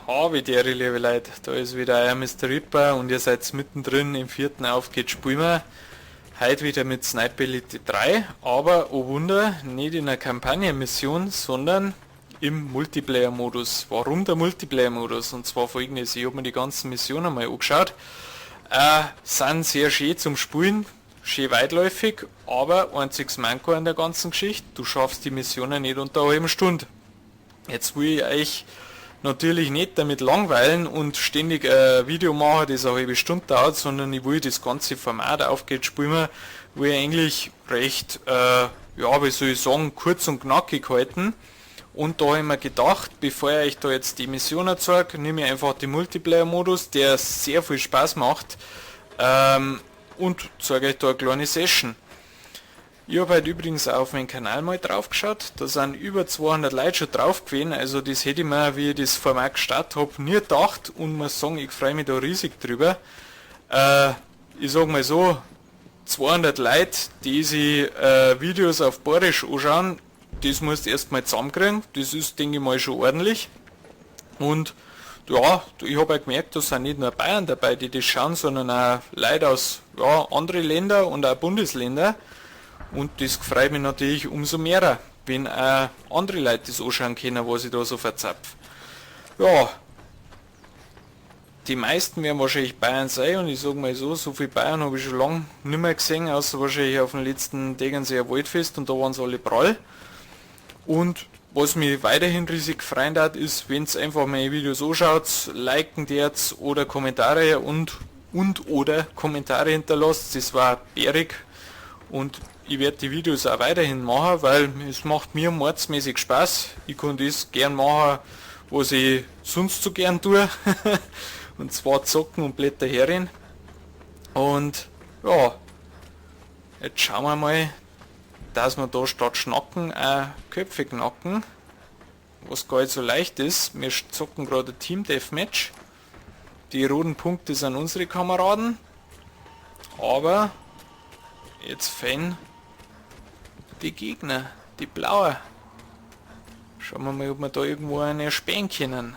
Habidere, liebe Leute, da ist wieder euer Mr. Ripper und ihr seid mittendrin im vierten Auf geht's spielen wir. Heute wieder mit Sniper Elite 3, aber oh Wunder, nicht in einer Kampagnenmission, sondern im Multiplayer-Modus. Warum der Multiplayer-Modus? Und zwar folgendes: Ich habe mir die ganzen Missionen mal angeschaut. Sind sehr schön zum Spielen, schön weitläufig, aber einziges Manko an der ganzen Geschichte: Du schaffst die Missionen nicht unter einer halben Stunde. Jetzt will ich euch natürlich nicht damit langweilen und ständig ein Video machen, das eine halbe Stunde dauert, sondern ich will das ganze Format Auf geht's spielen wir, will ich eigentlich recht, ja, wie soll ich sagen, kurz und knackig halten. Und da habe ich mir gedacht, bevor ich euch da jetzt die Mission zeige, nehme ich einfach den Multiplayer-Modus, der sehr viel Spaß macht, und zeige euch da eine kleine Session. Ich habe heute übrigens auch auf meinen Kanal mal drauf geschaut, da sind über 200 Leute schon drauf gewesen, also das hätte ich mir, wie ich das Format gestartet habe, nie gedacht und muss sagen, ich freue mich da riesig drüber. Ich sag mal so, 200 Leute, die sich Videos auf Bayerisch anschauen, das musst du erstmal zusammenkriegen, das ist, denke ich mal, schon ordentlich. Und ja, ich habe auch gemerkt, da sind nicht nur Bayern dabei, die das schauen, sondern auch Leute aus, ja, andere Länder und auch Bundesländer. Und das freut mich natürlich umso mehr, wenn auch andere Leute das anschauen können, was ich da so verzapf. Ja, die meisten werden wahrscheinlich Bayern sein und ich sag mal so, so viel Bayern habe ich schon lange nicht mehr gesehen, außer wahrscheinlich auf dem letzten Tegernseer Waldfest und da waren sie alle prall. Und was mich weiterhin riesig freuen hat, ist, wenn's einfach meine Videos anschaut, liken derz oder Kommentare und oder Kommentare hinterlasst, das war bärig. Und ich werde die Videos auch weiterhin machen, weil es macht mir mordsmäßig Spaß. Ich kann das gern machen, was ich sonst so gern tue. Und zwar zocken und Blätter herin. Und ja, jetzt schauen wir mal, dass wir da statt Schnacken auch Köpfe knacken. Was gar nicht so leicht ist. Wir zocken gerade ein Team Deathmatch. Die roten Punkte sind unsere Kameraden. Aber jetzt fehlen die Gegner, die blaue. Schauen wir mal, ob wir da irgendwo eine erspähen können.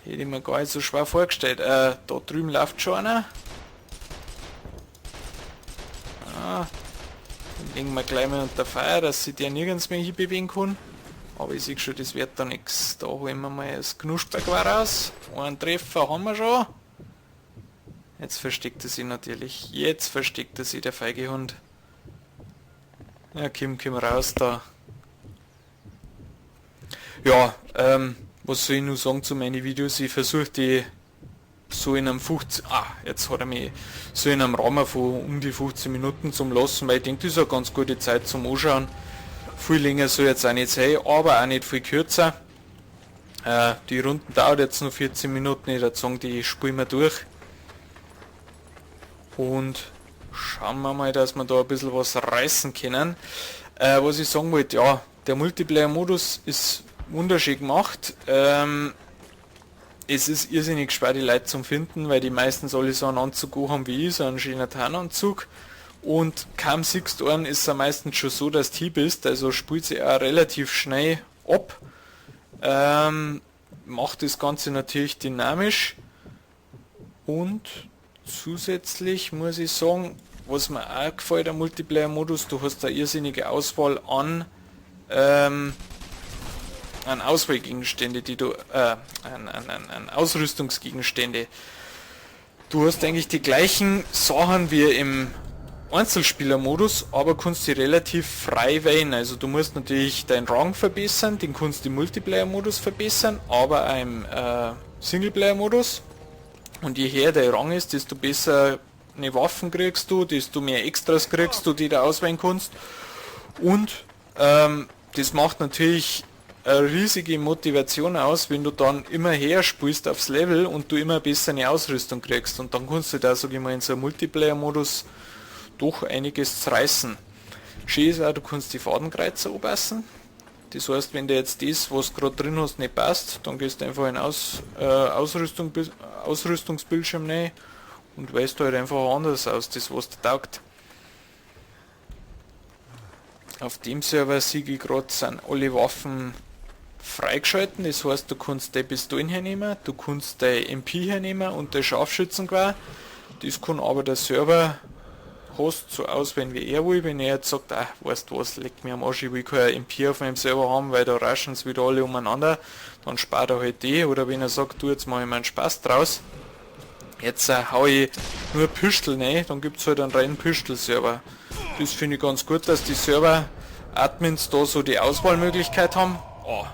Hätte ich mir gar nicht so schwer vorgestellt. Da drüben läuft schon einer. Ah, den legen wir gleich mal unter Feuer, dass sich der nirgends mehr hinbewegen kann. Aber ich sehe schon, das wird da nix. Da holen wir mal das Knuspergewehr raus. Einen Treffer haben wir schon. Jetzt versteckt er sich natürlich. Jetzt versteckt er sich, der feige Hund. Ja, Kim, komm raus da. Ja, was soll ich nur sagen zu meinen Videos? Ich versuche die so in einem 15, ah, jetzt hat er mich so in einem Rahmen von um die 15 Minuten zum Lassen, weil ich denke, das ist eine ganz gute Zeit zum Anschauen. Viel länger soll jetzt auch nicht sein, aber auch nicht viel kürzer. Die Runden dauert jetzt nur 14 Minuten, ich würde sagen, die spielen wir durch. Und schauen wir mal, dass wir da ein bisschen was reißen können. Was ich sagen wollte, ja, der Multiplayer-Modus ist wunderschön gemacht. Es ist irrsinnig schwer, die Leute zu finden, weil die meistens alle so einen Anzug haben wie ich, so einen schönen Tarnanzug. Und kaum siehst du einen, ist es meistens schon so, dass du hier bist, also spielt sich auch relativ schnell ab. Macht das Ganze natürlich dynamisch. Und zusätzlich muss ich sagen, was mir auch gefällt am Multiplayer-Modus, du hast da irrsinnige Auswahl an Auswahlgegenstände, die du, an, an, an, an Ausrüstungsgegenstände. Du hast eigentlich die gleichen Sachen wie im Einzelspieler-Modus, aber kannst die relativ frei wählen. Also du musst natürlich deinen Rang verbessern, den kannst du im Multiplayer-Modus verbessern, aber auch im Singleplayer-Modus. Und je höher dein Rang ist, desto besser eine Waffen kriegst du, desto mehr Extras kriegst du, die du auswählen kannst. Und das macht natürlich eine riesige Motivation aus, wenn du dann immer her spielst aufs Level und du immer besser eine Ausrüstung kriegst. Und dann kannst du da, sag ich mal, in so einem Multiplayer-Modus doch einiges reißen. Schön ist auch, du kannst die Fadenkreuzer anpassen. Das heißt, wenn dir jetzt das, was du grad drin hast, nicht passt, dann gehst du einfach in Ausrüstungsbildschirm rein und wählst halt einfach anders aus, das was dir taugt. Auf dem Server sehe ich grad, sind alle Waffen freigeschalten. Das heißt, du kannst die Pistolen hernehmen, du kannst die MP hernehmen und die Scharfschützengewehr. Das kann aber der Server Host so auswählen, wie er will. Wenn er jetzt sagt, ach, weißt du was, leckt mir am Arsch, ich will keine MP auf meinem Server haben, weil da raschen sie wieder alle umeinander, dann spart er halt die. Oder wenn er sagt, du, jetzt mach ich mir einen Spaß draus, jetzt hau ich nur Pistol rein, dann gibt's halt einen reinen Pistol-Server. Das finde ich ganz gut, dass die Server-Admins da so die Auswahlmöglichkeit haben. Oh,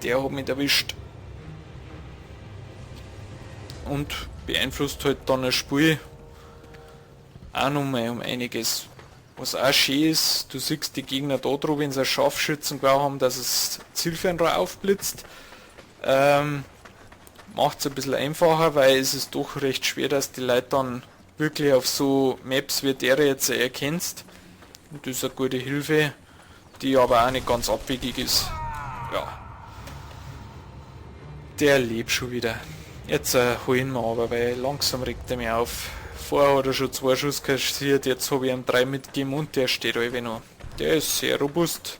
der hat mich erwischt. Und beeinflusst halt dann das Spiel auch nochmal um einiges. Was auch schön ist, du siehst die Gegner da drauf, wenn sie ein Scharfschützengewehr haben, dass es Zielfernrohr aufblitzt. Macht's ein bisschen einfacher, weil es ist doch recht schwer, dass die Leute dann wirklich auf so Maps wie der jetzt erkennst. Und das ist eine gute Hilfe, die aber auch nicht ganz abwegig ist. Ja. Der lebt schon wieder. Jetzt holen wir aber, weil langsam regt er mich auf. Vorher hat er schon 2 Schuss kassiert, jetzt habe ich ihm 3 mitgegeben und der steht alle noch. Der ist sehr robust.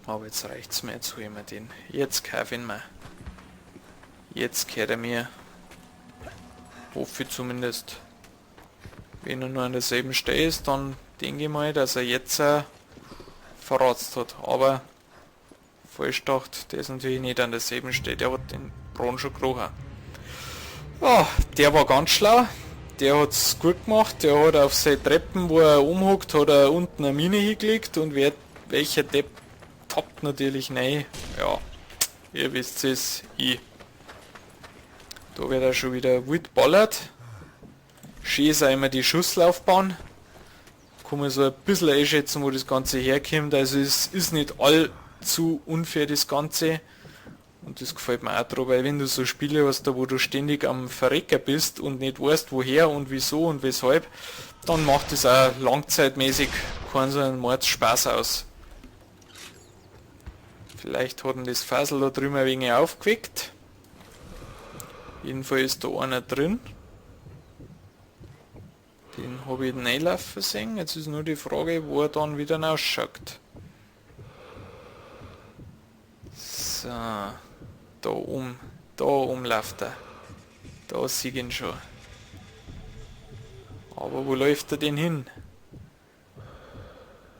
Aber jetzt reicht's mir, jetzt holen wir den. Jetzt kaufe ich ihn mir. Jetzt gehört er mir. Hoffe ich zumindest. Wenn er nur an derselben Stelle ist, dann denke ich mal, dass er jetzt verratzt hat. Aber falsch gedacht, der ist natürlich nicht an derselben Stelle, der hat den Braten schon gerochen. Ja, der war ganz schlau, der hat's gut gemacht, der hat auf seine Treppen, wo er umhockt, hat er unten eine Mine hingelegt und welcher Depp tappt natürlich rein. Ja, ihr wisst es, ich. Da wird er schon wieder wild ballert. Schön ist auch immer die Schusslaufbahn. Kann man so ein bisschen einschätzen, wo das Ganze herkommt. Also es ist nicht allzu unfair das Ganze. Und das gefällt mir auch drauf, weil wenn du so Spiele hast, da wo du ständig am Verrecker bist und nicht weißt, woher und wieso und weshalb, dann macht das auch langzeitmäßig keinen so einen Mordspaß aus. Vielleicht hat ihn das Fasel da drüben ein wenig aufgeweckt. Jedenfalls ist da einer drin. Den hab ich reinlaufen sehen. Jetzt ist nur die Frage, wo er dann wieder rausschaut. So. Da oben läuft er. Da sehe ich ihn schon. Aber wo läuft er denn hin?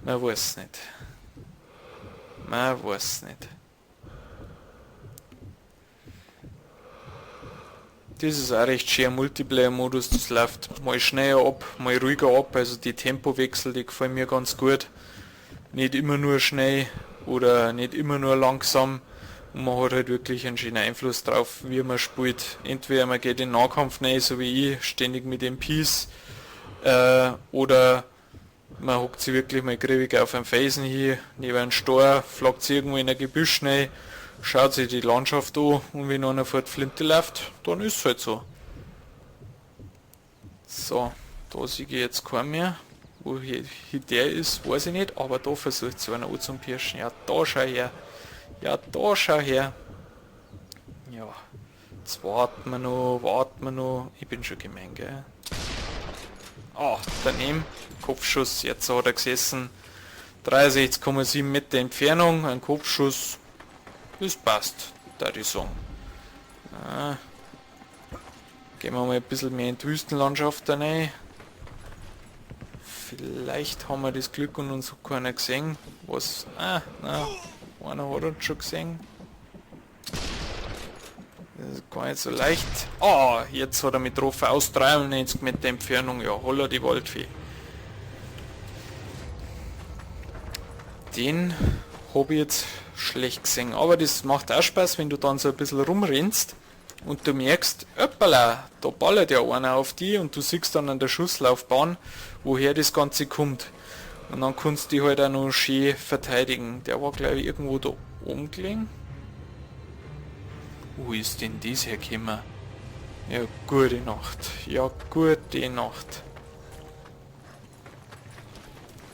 Man weiß nicht. Man weiß nicht. Das ist auch recht schön, Multiplayer-Modus, das läuft mal schneller ab, mal ruhiger ab, also die Tempowechsel, die gefallen mir ganz gut. Nicht immer nur schnell oder nicht immer nur langsam. Und man hat halt wirklich einen schönen Einfluss drauf, wie man spielt. Entweder man geht in den Nahkampf rein, so wie ich, ständig mit M Ps, oder man hockt sich wirklich mal griffig auf einen Felsen hier, neben einem Stor, flackt sich irgendwo in ein Gebüsch rein, schaut sich die Landschaft an und wenn einer vor die Flinte läuft, dann ist es halt so. So, da sehe ich jetzt keinen mehr. Wo hier der ist, weiß ich nicht, aber da versucht sich einer anzupirschen. Ja, da schau her. Ja, da schau her. Ja, jetzt warten wir noch, warten wir noch. Ich bin schon gemein, gell? Ah, daneben. Kopfschuss, jetzt hat er gesessen. 63,7 Meter Entfernung, ein Kopfschuss. Das passt, da ich sagen. Ah. Gehen wir mal ein bisschen mehr in die Wüstenlandschaft rein. Vielleicht haben wir das Glück und uns hat keiner gesehen. Was? Ah, nein. Einer hat uns schon gesehen. Das ist gar nicht so leicht. Ah, jetzt hat er mich getroffen aus 93 Meter Entfernung. Ja, holla die Waldfee. Den hab ich jetzt schlecht gesehen. Aber das macht auch Spaß, wenn du dann so ein bisschen rumrennst und du merkst, hoppala, da ballert ja einer auf die und du siehst dann an der Schusslaufbahn, woher das Ganze kommt. Und dann kannst du dich halt auch noch schön verteidigen. Der war, glaub ich, irgendwo da oben gelegen. Wo ist denn das hergekommen? Ja, gute Nacht. Ja, gute Nacht.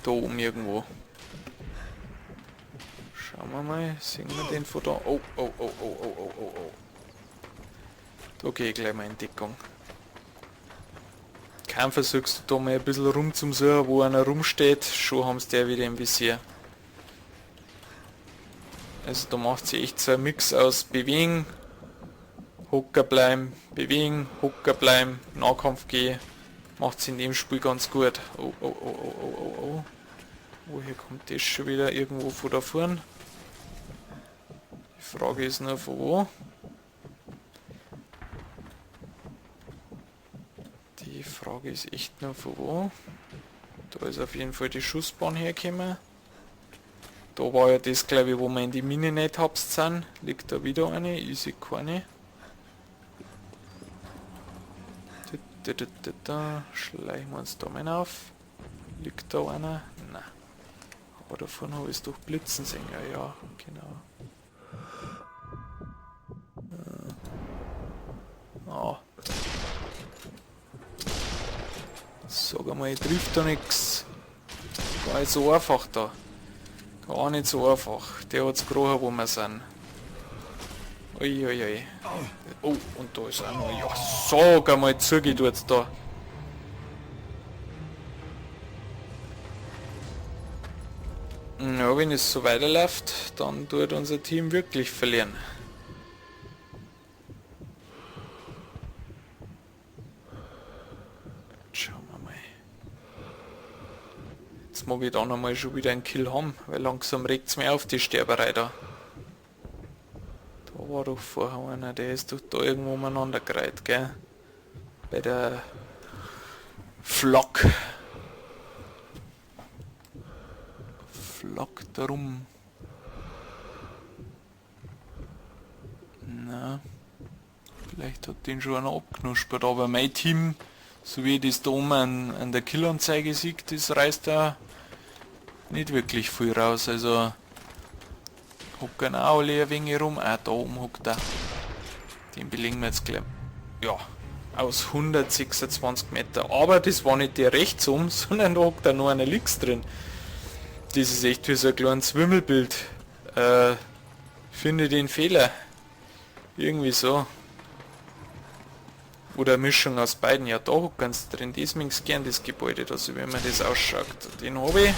Da oben irgendwo. Schauen wir mal, sehen wir den von da? Oh, oh, oh, oh, oh, oh, oh, oh. Da geh ich gleich mal in Deckung. Kaum versuchst du da mal ein bisschen rum zum Suchen, wo einer rumsteht, schon haben's der wieder im Visier. Also da macht sie echt so ein Mix aus Bewegen, Hocker bleiben, bewegen, Hocker bleiben, Nahkampf gehen. Macht sie in dem Spiel ganz gut. Oh, oh, oh, oh, oh, oh, oh. Woher kommt das schon wieder? Irgendwo von da vorn? Die Frage ist nur von wo. Die Frage ist echt nur von wo. Da ist auf jeden Fall die Schussbahn hergekommen. Da war ja das, glaube ich, wo wir in die Mine nicht hapst sind. Liegt da wieder eine? Ich sehe keine. Da, da, da, da. Schleichen wir uns da mal auf. Liegt da einer? Nein. Aber da vorne habe ich es doch blitzen sehen. Ja, ja, genau. Ah. Sag einmal, ich trifft da nix. Gar nicht so einfach da. Gar nicht so einfach. Der hat's gerochen, wo wir sind. Uiuiui. Oh, und da ist auch noch. Ja, sag einmal, zuge tut's da. Ja, wenn es so weiterläuft, dann tut unser Team wirklich verlieren. Schauen wir mal. Jetzt mag ich da nochmal schon wieder einen Kill haben, weil langsam regt's mir auf, die Sterberei da. Da war doch vorher einer, der ist doch da irgendwo umeinander gereiht, gell? Bei der Flak. Flak da rum. Na, vielleicht hat den schon einer abknuspert, aber mein Team, so wie ich das da oben an der Killanzeige sieht, das reißt da nicht wirklich viel raus. Also hocken auch alle ein wenig rum. Ah, da oben hockt er. Den belegen wir jetzt gleich. Ja, aus 126 Meter. Aber das war nicht der rechts um, sondern da hockt da noch einer links drin. Das ist echt wie so ein kleines Wimmelbild. Finde den Fehler. Irgendwie so. Oder eine Mischung aus beiden. Ja, da hockt ganz drin. Das mag ich gern, das Gebäude, da so wie man das ausschaut. Den hab ich.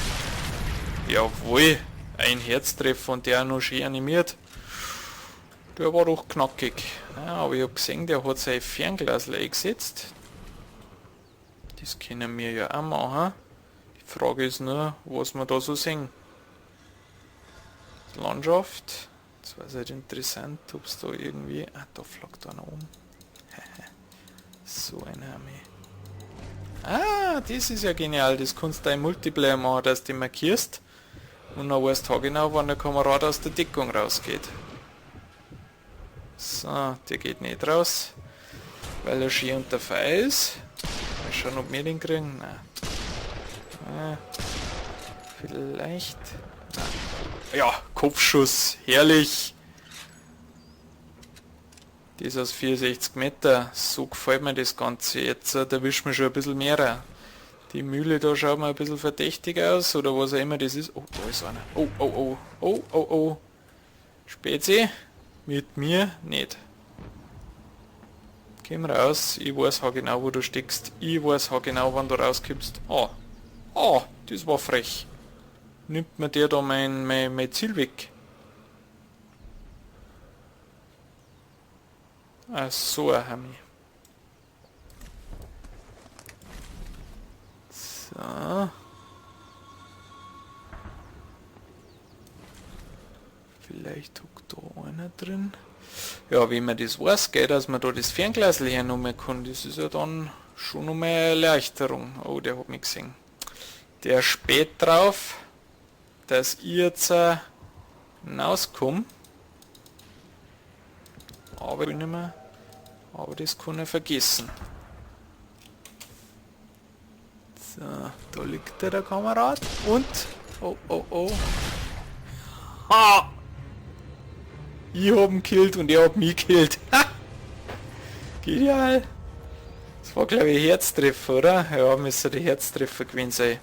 Jawohl. Ein Herztreffer und der auch noch schön animiert. Der war doch knackig. Ja, aber ich hab gesehen, der hat sein Fernglas eingesetzt. Das können wir ja auch machen. Die Frage ist nur, was wir da so sehen. Die Landschaft. Das war halt interessant, ob's da irgendwie... Ah, da flackt einer um. So ein Armee. Ah, das ist ja genial. Das kannst du im Multiplayer machen, dass du die markierst. Und dann weißt du genau, wann der Kamerad aus der Deckung rausgeht. So, der geht nicht raus, weil er schön unter Feuer ist. Mal schauen, ob wir den kriegen. Nein. Ah, vielleicht. Nein. Ja, Kopfschuss. Herrlich. Das aus 64 Meter. So gefällt mir das Ganze. Jetzt erwischen wir schon ein bisschen mehr. Die Mühle da schaut mir ein bisschen verdächtig aus, oder was auch immer das ist. Oh, da ist einer. Oh, oh, oh. Oh, oh, oh. Spezi? Mit mir nicht. Komm raus. Ich weiß auch genau, wo du steckst. Ich weiß auch genau, wann du rauskommst. Ah. Ah, das war frech. Nimmt mir der da mein Ziel weg. Ach so, ein Hammi. So. Vielleicht hockt da einer drin. Ja, wenn man das weiß, gell, dass man da das Fernglas hernehmen kann, das ist ja dann schon nochmal eine Erleichterung. Oh, der hat mich gesehen. Der spät drauf, dass ich jetzt rauskomme. Aber ich nicht mehr. Aber das kann er vergessen. So, da liegt der Kamerad. Und... Oh, oh, oh. Ha! Ich hab ihn gekillt und er hat mich gekillt. Ha! Genial! Das war, glaub ich, ein Herztreffer, oder? Ja, müsste der Herztreffer gewesen sein.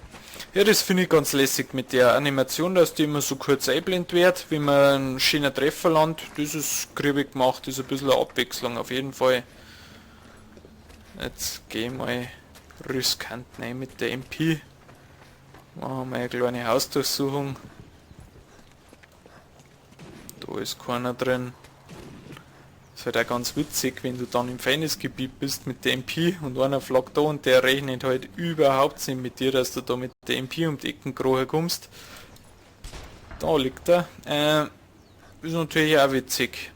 Ja, das finde ich ganz lässig mit der Animation, dass die immer so kurz eingeblendet wird, wenn man einen schönen Treffer landet. Das ist griebig gemacht, das ist ein bisschen eine Abwechslung auf jeden Fall. Jetzt geh ich mal riskant rein mit der MP. Machen wir mal eine kleine Hausdurchsuchung. Da ist keiner drin. Ist halt auch ganz witzig, wenn du dann im Feindesgebiet bist mit der MP und einer flackt da und der rechnet halt überhaupt nicht mit dir, dass du da mit der MP um die Ecken krochen kommst. Da liegt er. Ist natürlich auch witzig.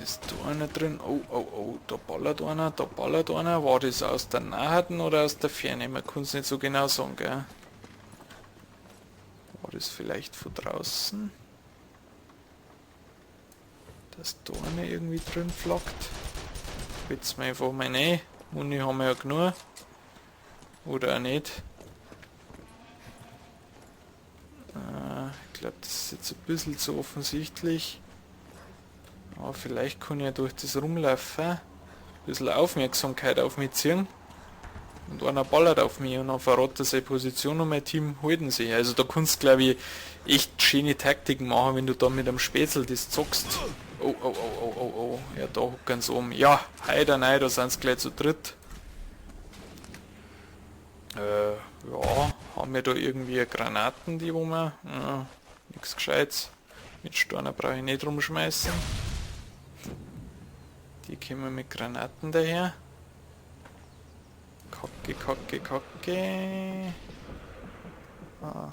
Ist da einer drin? Oh, oh, oh, da ballert einer, da ballert einer. War das aus der Nahen oder aus der Ferne? Man kann es nicht so genau sagen, gell? War das vielleicht von draußen? Dass da einer irgendwie drin flackt? Jetzt mal einfach mal rein. Muni haben wir ja genug. Oder auch nicht. Ich glaub, das ist jetzt ein bisschen zu offensichtlich. Aber vielleicht kann ich ja durch das Rumlaufen ein bisschen Aufmerksamkeit auf mich ziehen. Und einer ballert auf mich und dann verrät er seine Position und mein Team halten sich. Also da kannst du, glaub ich, echt schöne Taktiken machen, wenn du da mit einem Spätzl das zockst. Oh, oh, oh, oh, oh, oh. Ja, da hocken sie um. Ja, heider, nein, da sind's gleich zu dritt. Ja, haben wir da irgendwie Granaten, die wo wir... Ja, nix Gescheites. Mit Steinen brauche ich nicht rumschmeißen. Die kommen mit Granaten daher. Kacke, kacke, kacke. Ah.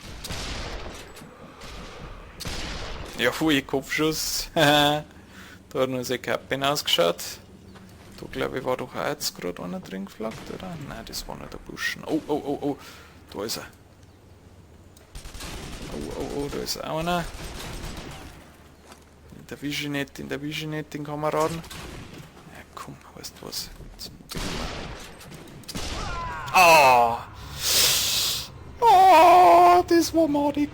Ja, hui, Kopfschuss. Da hat nur seine Kappe ausgeschaut. Da glaube ich war doch auch jetzt gerade einer drin geflaggt, oder? Nein, das war nicht der Burschen. Oh, oh, oh, oh. Da ist er. Oh, oh, oh, da ist auch einer. Den erwische ich nicht, den erwische ich nicht, den Kameraden. Ja, komm, weißt du was? Jetzt mach ich mal. Ah! Ah, das war madig.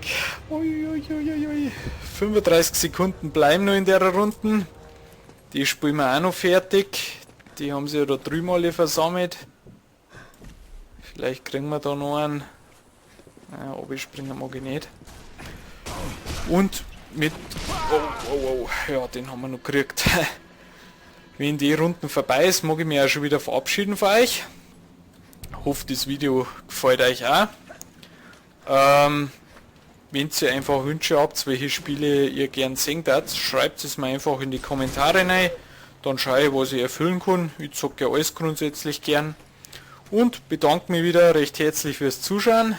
Ui, ui, ui, ui, ui. 35 Sekunden bleiben noch in der Runde. Die spielen wir auch noch fertig. Die haben sich ja da dreimal versammelt. Vielleicht kriegen wir da noch einen. Naja, abspringen mag ich nicht. Und mit... Oh, oh, oh. Ja, den haben wir noch gekriegt. Wenn die Runden vorbei ist, mag ich mich auch schon wieder verabschieden von euch. Hoffe, das Video gefällt euch auch. Wenn ihr einfach Wünsche habt, welche Spiele ihr gern sehen würdet, schreibt es mir einfach in die Kommentare rein. Dann schaue ich, was ich erfüllen kann. Ich zocke ja alles grundsätzlich gern. Und bedanke mich wieder recht herzlich fürs Zuschauen.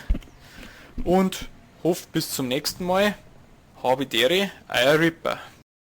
Und hoffe bis zum nächsten Mal. Habe Dere, euer Ripper.